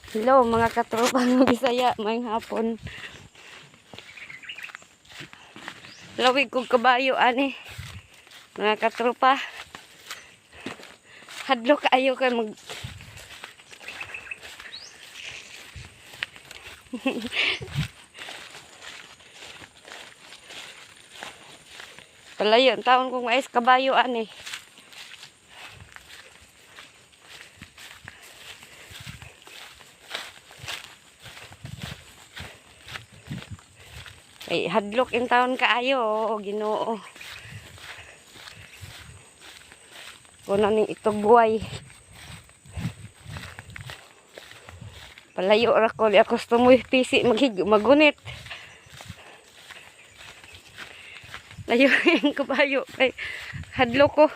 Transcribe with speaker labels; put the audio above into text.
Speaker 1: Hello, mga katropang Bisaya, maayong hapon. Lawig kong kabayo ani. Mga katropa. Hadlok ayo kay mag Palayo ang taon kong mais kabayo ani. Ay, hadlok in taon kaayo, oo, Ginoo. Kuna ning itugway. Palayo ra ko, di ako tumoy pisi maghig magunit. Layo yung kabayo kay hadlok ko.